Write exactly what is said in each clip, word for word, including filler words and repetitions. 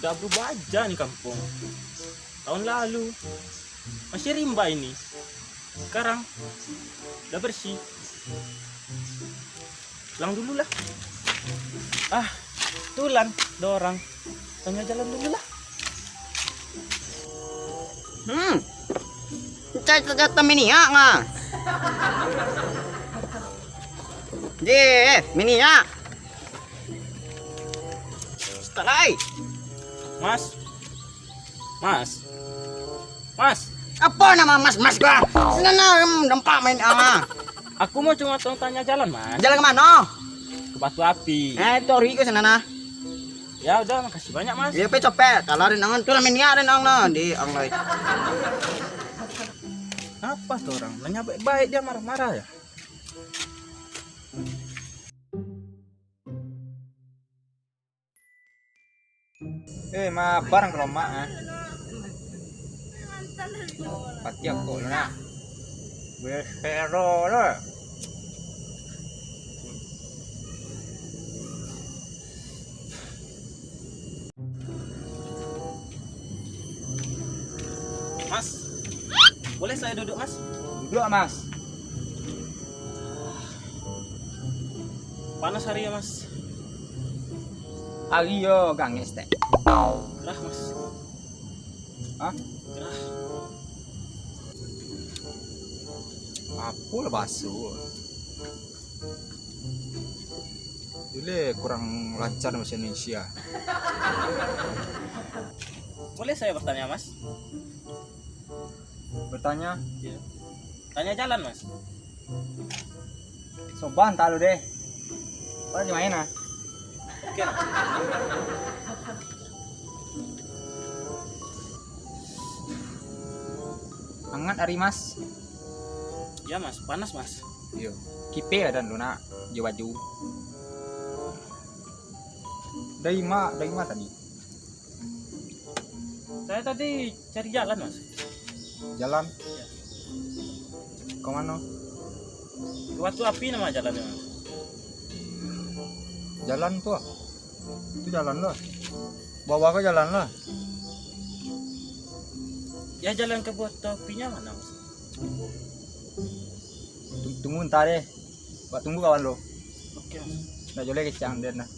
Udah berubah aja nih kampung. Tahun lalu masih rimba ini. Sekarang udah bersih. Pulang dulu lah. Ah, tulan, ada orang. Tanya jalan dulu lah. Hmm. Cai ternyata miniak nga. Ye, miniak. Setalai. Mas. Mas. Mas. Apa nama mas-mas gua? Senana nampak main ah. Aku mau cuma tanya jalan, Mas. Jalan ke mana? Ke Batu Api. Eh, itu hari ke senana. Ya udah, makasih banyak, Mas. Ya, pe copet. Kalau ada nang tu lah miniak ada nang no di online. Apa tuh orang? Nanya baik-baik dia marah-marah ya. Eh, mabar ka lomak, ah. Pati aku lu nak. Wes pero lo. Mas, boleh saya duduk, Mas? Duduk, Mas. Panas hari ya, Mas? Ari yo gangis tek. Gerah, Mas. Hah? Gerah. Apo lah baso. Ile kurang lancar bahasa Indonesia. Boleh saya bertanya, Mas? Bertanya? Iya. Tanya jalan, Mas. Soban talu deh. Kau lagi main ah? Oke, Mas. Hangat ari, Mas. Ya, Mas, panas, Mas. Iyo. Kipe adan lu nak, jo baju. Dari ma, dari ma tadi? Saya tadi cari jalan, Mas. Jalan? Iya. Ka mano? Batu Api nama jalannya, Mas. Jalan tu ah. Tu jalan lah. Bawah ka jalan lah. Ya, jalan ke Batu Apinya mana, Mas? Tung-, tunggu ntar deh. Buat tunggu kawan lo. Oke, Mas. Nak joleh kecang den lah.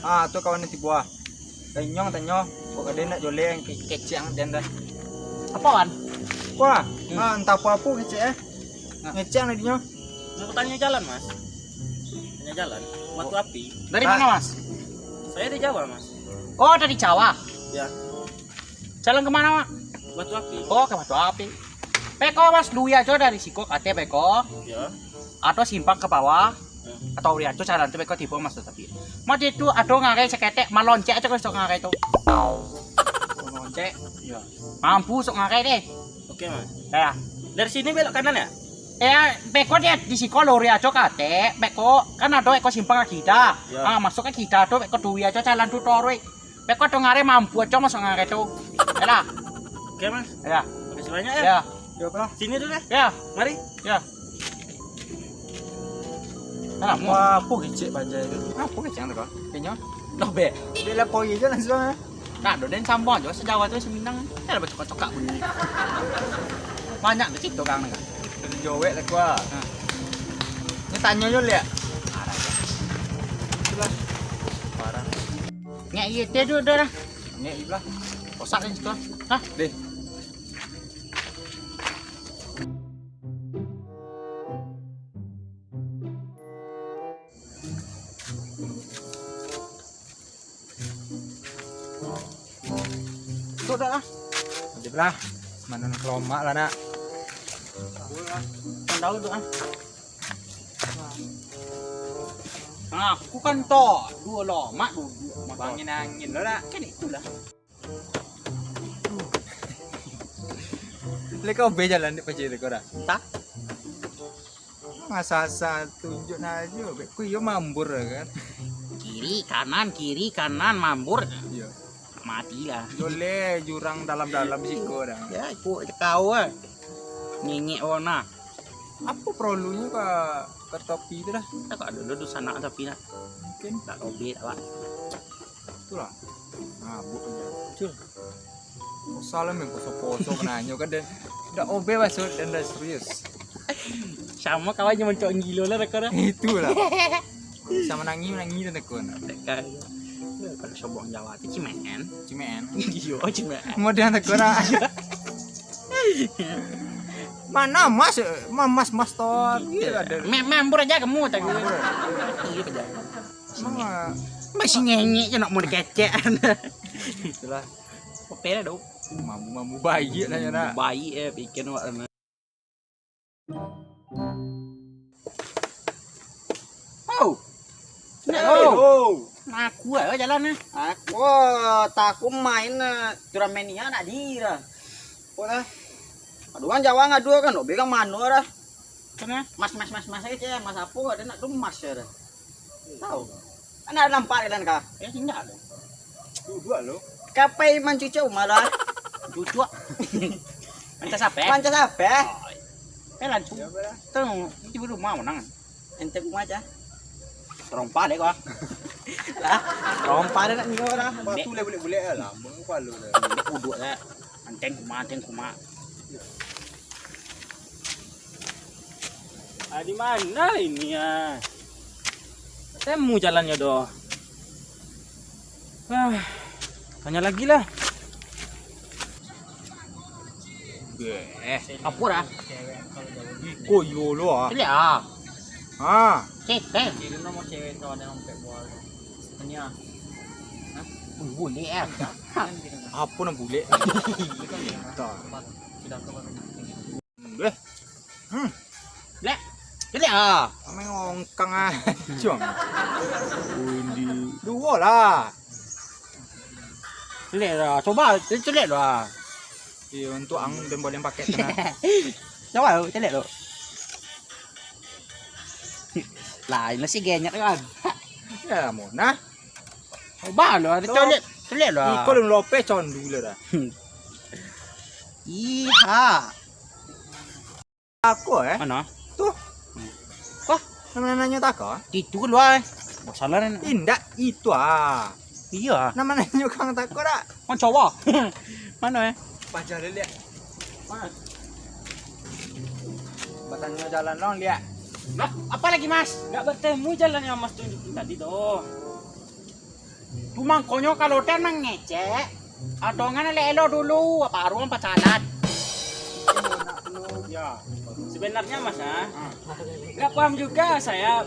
Ah, tu kawan nan tibo ah. Tanyong, tanyong. Kok ado nak joleh ke-, kecek ang den dah. Apo, Wan? Wah, hmm. Ah, entah apo-apo kecek eh. Nah. Ngecek ang dinyo. Mau tanya jalan, Mas. Tanya jalan. Batu Api. Dari mana, Mas? Saya di Jawa, Mas. Oh, dari Jawa. Ya. Jalan kemana, Mak? Batu Api. Oh, ke Batu Api. Beko, Mas, luruih ajo dari siko, kateh beko. Ya. Atau simpang ke bawah. Ya. Atau luruih ajo jalan tu beko tibo, Mas, tapi. Mas, itu ado ngarai saketek, maloncek ajo kalau sok ngarai tu. Maloncek? Ya. Mampu sok ngarai deh. Oke, Mas. Ya. Dari sini belok kanan ya? Eh, beko deh, di siko luruih ajo kateh, beko kan ado eko simpang ka kida. Ya. Ah, masuk ka kida tu, beko luruih ajo jalan tu toruih. Beko tu ngarai mampu ajo masuk ngarai tu. Yalah. Oke, Mas. Ya. Makasih banyak ya. Ya. Ya, apalah. Sini dulu ya. Ya. Mari. Ya. Alah, mau. Wah, apo kecek bajai tu? Apo kecek tu kau? Kenyo? Loh, be. Dia lah poi je langsung ah. Nah, do den sambung ajo sejawa tu seminang. Dah lah bacokak-cokak bunyi. Banyak tu cerita orang ni kan. Jadi jawek lah gua. Ha. Ni tanyo je lihat. Parah. Itulah. Parah. Ngek iya teh dulu dah lah. Ngek ibalah. Kosak ni situ. Hah? Deh. Duduk dah lah. Wajib lah. Mana nak kelomak lah nak. Kan tahu tu ah. Nah, aku kan tok dua lomak duduk. Angin-angin lah nak. Kan itulah. Dek kau be jalan dek pacik dek kau dah. Entah. Masa-asa tunjuk aja, be. Ku iyo mambur kan. Kiri, kanan, kiri, kanan, mambur. Iyo. Matilah. Joleh jurang dalam-dalam siko dah. Ya, ikut kau ah. Ngenyek warna. Apa perlunya ka, ka topi tu dah? Tak ada dulu sanak topi dah. Mungkin. Tak robek awak. Itulah. Mabuk aja. Betul. Salah main poso-poso kananyo kan dan dak obe masuk dan dah serius. Sama kawan yang mencok gilo lah mereka dah. Itulah. Bisa menangi menangi dan tekun. Kalau sobok Jawa tu cimen. Cimen. Iyo cimen. Model tekun lah. Mana mas? Mas mas mas tor. Iya ada. Memang aja kamu tak. Iya kerja. Mama. Masih ngenyek je nak mau dikecek. Itulah. Oke dah dok. Mambu-mambu baik lah ya nak. Baik eh pikir awak. Oh. Nak oh. Aku lah jalan eh. Aku tak aku main eh, turnamen ni nak dira. Apo lah. Aduh kan Jawa ngadu kan, obe kan mano lah. Kena? Mas, mas, mas, mas aja, mas apo ada nak tu mas ya dah. Tahu. Kan ada nampak kan kah? Ya, indak ada. Duduk lo. Kapai mancucuk malah. Cucuk. Mancah sape? Mancah sape? Pelan tu. Ya, apa dah? Tu, itu rumah menang. Ente rumah aja. Terompa deh gua. Lah, terompa deh nak nyo dah. Batu le bulek-bulek lah, lambung kepala dah. Uduk lah. Anteng kuma, anteng kuma. Ah, di mana ini ah? Temu jalannya doh. Ah, tanya lagi lah. Eh, apa dah? Iko yo lo ah. Cek ah. Ah. Cek kan. Kiri nomor cewek tu ada sampai buah. Tanya. Hah? Boleh ah. Apa nak bulek? Sudah tu baru. Eh. Hmm. Lek. Lek ah. Ameng ongkang ah. Cong. Undi. Dua lah. Lek lah. Coba, lek lah. Iya, untuk ang dan boleh pakai tenang. Coba, cek tu. Lah, ini si genyek kan. Ya, mau nah. Coba lo, ada cek, cek lo. Iko lun lope condu lo dah. Iha. Aku eh? Mana? Tuh. Wah, nama nanyo tako? Itu keluar. Masalah ni. Indak, itu ah. Iya. Nama nanyo kang tako dak? Mau coba. Mana eh? Baca dulu lihat. Mana? Batanyo jalan long lihat. Nah, apa lagi mas? Nggak bertemu jalan yang mas tunjukin tadi tuh. Tu mangkonyo kalau den mangecek, atongan elok-elok dulu, baru pacalan. Ya, sebenarnya mas ah, nggak paham juga saya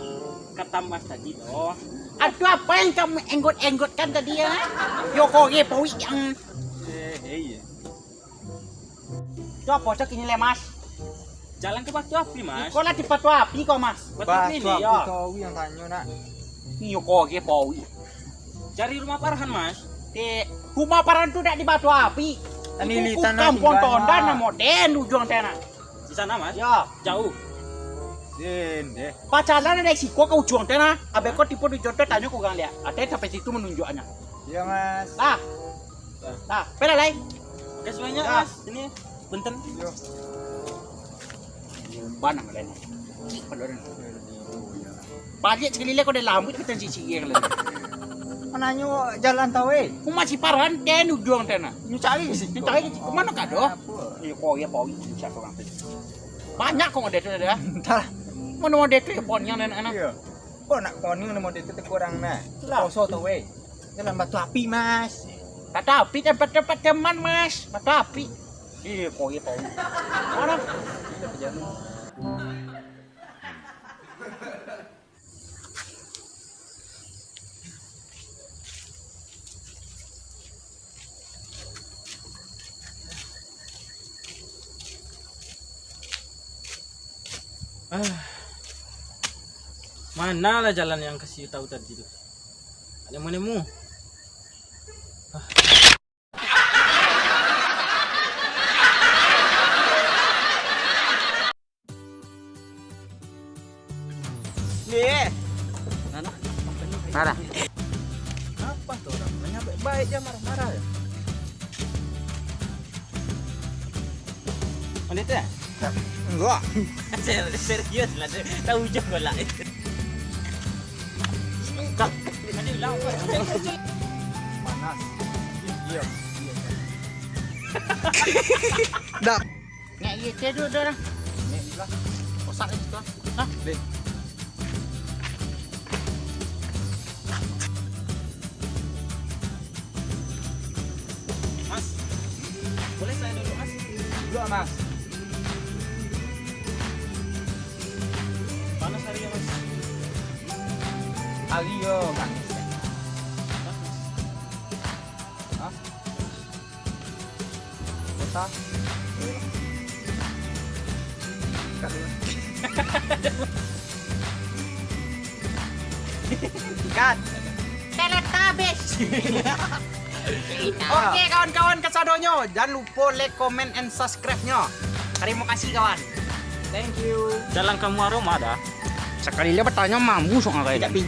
kata mas tadi doh. Aduh, apa yang kamu enggot-enggotkan tadi ya? Yo koge poi yang. Eh, eh, iya. Tu apo cak ini le mas? Jalan ke Batu Api mas. Kau lah di Batu Api kau mas. Batu Api ni ya. Kau yang tanyo nak. Iyo kau ge pawi. Cari rumah Farhan mas. Di rumah Farhan tu dak di Batu Api. Tani itu li tanah kampung tondan namo den ujuang tanah. Di sana mas. Ya. Jauh. Den deh. Pacaran dari siko ke ujuang tanah. Abek kau tipu di jodoh tanyo ke orang lihat. Ada sampai situ menunjuknya. Iya mas. Lah. Nah, pela lai. Makasih banyak, Mas. Ini punten. Yo. Banang lain. Balik sekali lagi kau dah lambut kita cici ya kalau. Mananyo jalan tahu eh. Ku masih paran den ujuang tena. Nyu cari sih. Nyu cari ke mana kado? Iya kau ya bau itu siapa orang tadi. Banyak kau ada tu ada. Entah. Mana ada tu ya pohon yang anak-anak. Iya. Kok nak koning ni model tu kurang nah. Itulah. Poso tu weh. Dalam batu api, Mas. Batu api tempat-tempat teman, Mas. Batu api. Iya, kau iya tahu. Mana? Ah. Manalah jalan yang kasih tahu tadi tu? Tak nemu-nemu. Ah. Baik je marah-marah je. Pandai tu, eh? Enggak. Serius lah tu. Tahu je kau lah. Kak, tadi ulang apa? Panas. Iya. Dak. Nek iya, cedok dah. Nek lah. Kosak lagi tu. Hah? Deh. Mas, boleh saya duduk, Mas? Duduk, Mas. Panas hari ya, Mas? Hari yo, Mas. Panas. Hah? Kota. Cut. Teletabis. Oke, kawan-kawan kasadonyo, jangan lupa like, comment, and subscribe-nyo. Terima kasih, kawan. Thank you. Jalan ka Muaro mah dah. Sakali lah batanyo, mambu sok ngakai. Tapi